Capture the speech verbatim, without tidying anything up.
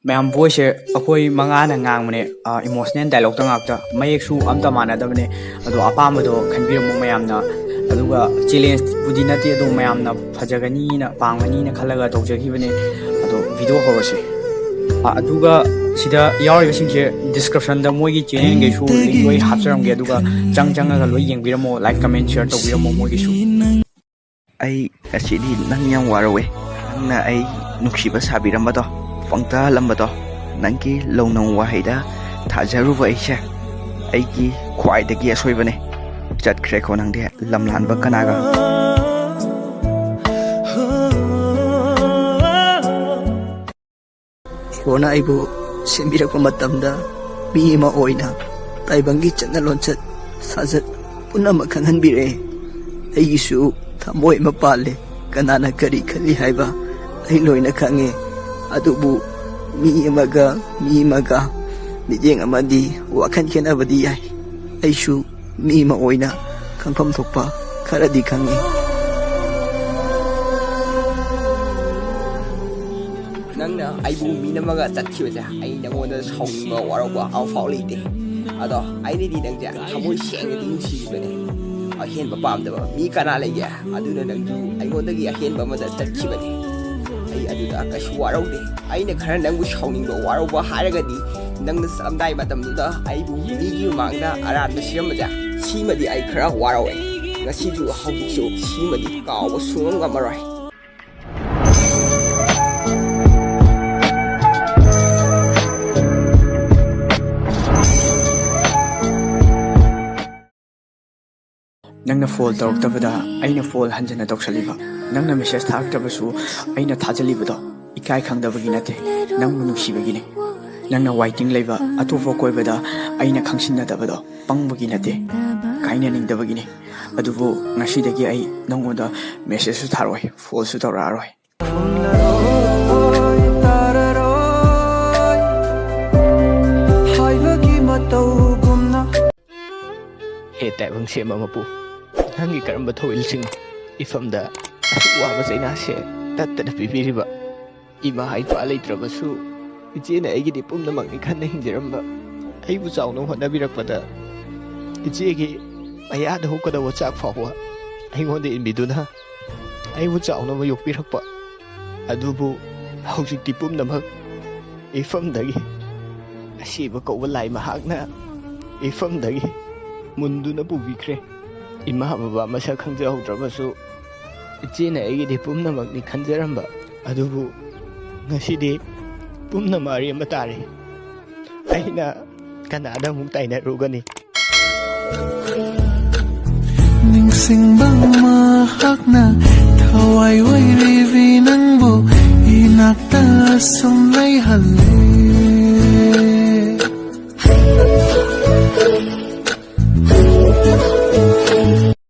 ꯃꯌꯥꯝ, ꯚꯣꯏꯁꯁꯦ ꯑꯩꯈꯣꯏ ꯃꯉꯥꯅ ꯉꯥꯡꯕꯅꯦ, ꯏꯃꯣꯁꯅꯦꯜ ꯗꯥꯏꯂꯣꯛꯇ ꯉꯥꯛꯇ, ꯃꯌꯦꯛꯁꯨ ꯑꯝꯇ ꯃꯥꯟꯅꯗꯕꯅꯦ꯫ ꯑꯗꯣ ꯑꯄꯥꯝꯕꯗꯣ ꯈꯟꯕꯤꯔꯝꯃꯣ ꯃꯌꯥꯝꯅ꯫ ꯑꯗꯨꯒ ꯆꯦꯂꯦꯟꯖꯕꯨꯗꯤ ꯅꯠꯇꯦ, ꯑꯗꯣ ꯃꯌꯥꯝꯅ ꯐꯖꯒꯅꯤꯅ, ꯄꯥꯝꯒꯅꯤꯅ ꯈꯜꯂꯒ ꯇꯧꯖꯈꯤꯕꯅꯦ꯫ ꯑꯗꯣ ꯚꯤꯗꯤꯑꯣ ꯍꯧꯔꯁꯦ꯫ ꯑ, ꯑꯗꯨꯒ ꯁꯤꯗ ꯌꯥꯎꯔꯤꯕꯁꯤꯡꯁꯦ ꯗꯤꯁꯀ꯭ꯔꯤꯞꯁꯟꯗ ꯃꯣꯏꯒꯤ ꯆꯦꯅꯦꯜꯈꯩꯁꯨ ꯂꯤꯡ ꯂꯣꯏ ꯍꯥꯞꯆꯔꯝꯒꯦ, ꯑꯗꯨꯒ ꯆꯪ ꯆꯪꯉꯒ ꯂꯣꯏ ꯌꯦꯡꯕꯤꯔꯝꯃꯣ, ꯂꯥꯏꯛ, ꯀꯃꯦꯟ, ꯁꯤꯌꯔ ꯇꯧꯕꯤꯔꯝꯃꯣ ꯃꯣꯏꯒꯤꯁꯨ꯫ ꯑꯩ ꯉꯁꯤꯗꯤ ꯅꯪ ꯌꯥꯝ ꯋꯥꯔꯧꯋꯦ꯫ ꯅꯪꯅ ꯑꯩ ꯅꯨꯡꯁꯤꯕ ꯁꯥꯕꯤꯔꯝꯕꯗꯣ, ꯄꯪꯇꯥꯍꯜꯂꯝꯕꯗꯣ, ꯅꯪꯒꯤ ꯂꯧꯅꯧ ꯋꯥꯍꯩꯗ ꯊꯥꯖꯔꯨꯕ ꯑꯩꯁꯦ ꯑꯩꯒꯤ ꯈ꯭ꯋꯥꯏꯗꯒꯤ ꯑꯁꯣꯏꯕꯅꯦ꯫ ꯆꯠꯈ꯭ꯔꯦꯀꯣ ꯅꯪꯗꯤ ꯂꯝꯂꯥꯟꯕ ꯀꯅꯥꯒ? ꯏꯁꯣꯔꯅ ꯑꯩꯕꯨ ꯁꯦꯝꯕꯤꯔꯛꯄ ꯃꯇꯝꯗ ꯃꯤ ꯑꯃ ꯑꯣꯏꯅ ꯇꯥꯏꯕꯪꯒꯤ ꯆꯠꯅ ꯂꯣꯟꯆꯠ, ꯁꯥꯖꯠ ꯄꯨꯝꯅꯃꯛ ꯈꯪꯍꯟꯕꯤꯔꯛꯑꯦ꯫ ꯑꯩꯒꯤꯁꯨ ꯊꯃꯣꯏ ꯑꯃ ꯄꯥꯜꯂꯦ꯫ ꯀꯅꯥꯅ ꯀꯔꯤ ꯈꯜꯂꯤ ꯍꯥꯏꯕ ꯑꯩ ꯂꯣꯏꯅ ꯈꯪꯉꯦ꯫ ꯑꯗꯨꯕꯨ ꯃꯤ ꯑꯃꯒ ꯃꯤ ꯑꯃꯒ ꯃꯤꯠꯌꯦꯡ ꯑꯃꯗꯤ ꯋꯥꯈꯜ ꯈꯦꯠꯅꯕꯗꯤ ꯌꯥꯏ꯫ ꯑꯩꯁꯨ ꯃꯤ ꯑꯃ ꯑꯣꯏꯅ ꯈꯪꯐꯝ ꯊꯣꯛꯄ ꯈꯔꯗꯤ ꯈꯪꯉꯤ꯫ ꯅꯪꯅ ꯑꯩꯕꯨ ꯃꯤ ꯅꯝꯃꯒ ꯆꯠꯈꯤꯕꯁꯦ ꯑꯩ ꯅꯪꯉꯣꯟꯗ ꯁꯥꯎꯅꯤꯡꯕ ꯋꯥꯔꯧꯕ ꯑꯃꯐꯥꯎ ꯂꯩꯇꯦ꯫ ꯑꯗꯣ ꯑꯩꯅꯗꯤ ꯅꯪꯁꯦ ꯊꯃꯣꯏ ꯁꯦꯡꯅꯗꯤ ꯅꯨꯡꯁꯤꯔꯤꯕꯅꯦ꯫ ꯑꯍꯦꯟꯕ ꯄꯥꯝꯗꯕ ꯃꯤ ꯀꯅꯥ ꯂꯩꯒꯦ? ꯑꯗꯨꯅ ꯅꯪꯁꯨ ꯑꯩꯉꯣꯟꯗꯒꯤ ꯑꯍꯦꯟꯕ ꯑꯃꯗ ꯆꯠꯈꯤꯕꯅꯦ꯫ ꯑꯩ ꯑꯗꯨꯗ ꯀꯩꯁꯨ ꯋꯥꯔꯧꯗꯦ꯫ ꯑꯩꯅ ꯈꯔ ꯅꯪꯕꯨ ꯁꯥꯎꯅꯤꯡꯕ ꯋꯥꯔꯧꯕ ꯍꯥꯏꯔꯒꯗꯤ ꯅꯪꯅ ꯆꯠꯂꯝꯗꯥꯏ ꯃꯇꯝꯗꯨꯗ ꯑꯩꯕꯨ ꯃꯤꯒꯤ ꯃꯃꯥꯡꯗ ꯑꯔꯥꯟꯕ ꯁꯤꯔꯝꯕꯁꯦ, ꯁꯤꯃꯗꯤ ꯑꯩ ꯈꯔ ꯋꯥꯔꯧꯋꯦ꯫ ꯉꯁꯤꯁꯨ ꯍꯧꯖꯤꯛꯁꯨ ꯁꯤꯃꯗꯤ ꯀꯥꯎꯕ ꯁꯨꯡꯉꯝ ꯉꯝꯃꯔꯣꯏ꯫ ꯅꯪꯅ ꯐꯣꯟ ꯇꯧꯔꯛꯇꯕꯗ ꯑꯩꯅ ꯐꯣꯟ ꯍꯟꯖꯟꯅ ꯇꯧꯁꯜꯂꯤꯕ, ꯅꯪꯅ ꯃꯦꯁꯦꯖ ꯊꯥꯔꯛꯇꯕꯁꯨ ꯑꯩꯅ ꯊꯥꯖꯜꯂꯤꯕꯗꯣ ꯏꯀꯥꯏ ꯈꯪꯗꯕꯒꯤ ꯅꯠꯇꯦ, ꯅꯪꯕꯨ ꯅꯨꯡꯁꯤꯕꯒꯤꯅꯦ꯫ ꯅꯪꯅ ꯋꯥꯏꯇꯤꯡ ꯂꯩꯕ ꯑꯇꯣꯞꯄ ꯀꯣꯏꯕꯗ ꯑꯩꯅ ꯈꯪꯁꯤꯟꯅꯗꯕꯗꯣ ꯄꯪꯕꯒꯤ ꯅꯠꯇꯦ, ꯀꯥꯏꯅꯅꯤꯡꯗꯕꯒꯤꯅꯦ꯫ ꯑꯗꯨꯕꯨ ꯉꯁꯤꯗꯒꯤ ꯑꯩ ꯅꯪꯉꯣꯟꯗ ꯃꯦꯁꯦꯖꯁꯨ ꯊꯥꯔꯛꯑꯣꯏ, ꯐꯣꯟꯁꯨ ꯇꯧꯔꯛꯑꯔꯣꯏ꯫ ꯍꯥꯏꯕꯒꯤ ꯃꯇꯧꯒꯨꯝꯅ꯫ ꯍꯦ ꯇꯥꯏꯕꯪ ꯁꯦꯝꯕ ꯃꯄꯨ, ꯅꯪꯒꯤ ꯀꯔꯝꯕ ꯊꯧꯋꯤꯜꯁꯤꯡ ꯏꯐꯝꯗ ꯑꯁꯨꯛ ꯋꯥꯕ ꯆꯩꯅꯥꯁꯦ ꯇꯠꯇꯅ ꯄꯤꯕꯤꯔꯤꯕ? ꯏꯃꯥ ꯏꯄꯥ ꯂꯩꯇ꯭ꯔꯕꯁꯨ ꯏꯆꯦꯅ ꯑꯩꯒꯤꯗꯤ ꯄꯨꯝꯅꯃꯛꯅꯤ ꯈꯟꯅ ꯍꯤꯡꯖꯔꯝꯕ꯫ ꯑꯩꯕꯨ ꯆꯥꯎꯅ ꯍꯣꯠꯅꯕꯤꯔꯛꯄꯗ ꯏꯆꯦꯒꯤ ꯃꯌꯥꯗ ꯍꯨꯛꯀꯗꯧꯕ ꯆꯥꯛ ꯐꯥꯎꯕ ꯑꯩꯉꯣꯟꯗ ꯏꯟꯕꯤꯗꯨꯅ ꯑꯩꯕꯨ ꯆꯥꯎꯅꯕ ꯌꯣꯛꯄꯤꯔꯛꯄ꯫ ꯑꯗꯨꯕꯨ ꯍꯧꯖꯤꯛꯇꯤ ꯄꯨꯝꯅꯃꯛ ꯏꯐꯝꯗꯒꯤ, ꯑꯁꯤꯕ ꯀꯧꯕ ꯂꯥꯏ ꯃꯍꯥꯛꯅ ꯏꯐꯝꯗꯒꯤ ꯃꯨꯟꯗꯨꯅ ꯄꯨꯕꯤꯈ꯭ꯔꯦ꯫ ꯏꯃꯥ ꯕꯕꯥ ꯃꯁꯛ ꯈꯪꯖꯍꯧꯗ꯭ꯔꯕꯁꯨ ꯏꯆꯦꯅ ꯑꯩꯒꯤꯗꯤ ꯄꯨꯝꯅꯃꯛꯅꯤ ꯈꯟꯖꯔꯝꯕ꯫ ꯑꯗꯨꯕꯨ ꯉꯁꯤꯗꯤ ꯄꯨꯝꯅꯃꯛ ꯑꯔꯦꯝꯕ ꯇꯥꯔꯦ꯫ ꯑꯩꯅ ꯀꯅꯥꯗ ꯑꯃꯨꯛ ꯇꯥꯏꯅꯔꯨꯒꯅꯤ? ꯅꯤꯡꯁꯤꯡꯕ ꯃꯍꯥꯛꯅ ꯊꯋꯥꯏ ꯑꯣꯏꯔꯤꯕꯤ ꯅꯪꯕꯨ ꯏꯅꯥꯛꯇ ꯁꯨꯝ ꯂꯩꯍꯜꯂꯦ꯫